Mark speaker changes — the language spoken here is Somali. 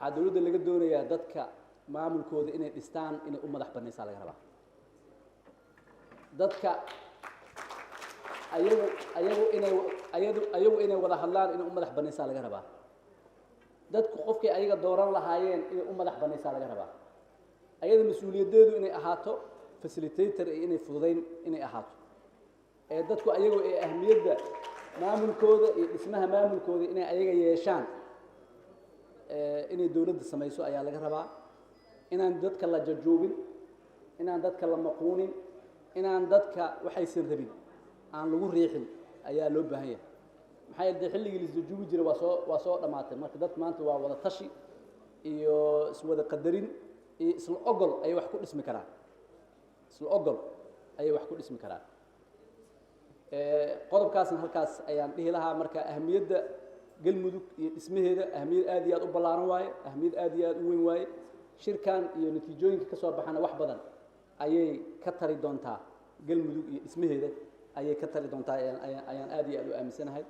Speaker 1: Waxaa dowladda laga doonayaa dadka maamulkooda inay dhistaan, inay u madax banaysaa laga rabaa. Dadka ayagu ayagu inay ayadu ayagu inay wada hadlaan, inay u madax banaysaa laga rabaa. Dadku qofkay ayaga dooran lahaayeen inay u madax banaysaa laga rabaa. Ayada mas-uuliyaddeedu inay ahaato facilitator iyo inay fududayn inay ahaato, ee dadku ayagu ee ahmiyadda maamulkooda iyo dhismaha maamulkooda inay ayaga yeeshaan, inay dowladda samayso ayaa laga rabaa. Inaan dadka la jajuubin, inaan dadka la maquunin, inaan dadka waxaysan rabin aan lagu riixin ayaa loo baahan yahay. Maxaa yeele dee xilligii la isjajuubi jiray waa soo dhammaatay. Marka dadku maanta waa wada tashi iyo iswada qadarin iyo isla ogol ayay wax ku dhismi karaan, isla ogol ayay wax ku dhismi karaan. Qodobkaasna halkaas ayaan dhihi lahaa. Marka ahamiyadda Galmudug iyo dhismaheeda ahamiyad aad iyo aad u ballaaran waaye, ahamiyad aad iyo aad u weyn waaye. Shirkan iyo natiijooyinka ka soo baxana wax badan ayay ka tari doontaa Galmudug iyo dhismaheeda ayay ka tari doontaa, ayaan aad iyo aad u aaminsanahay.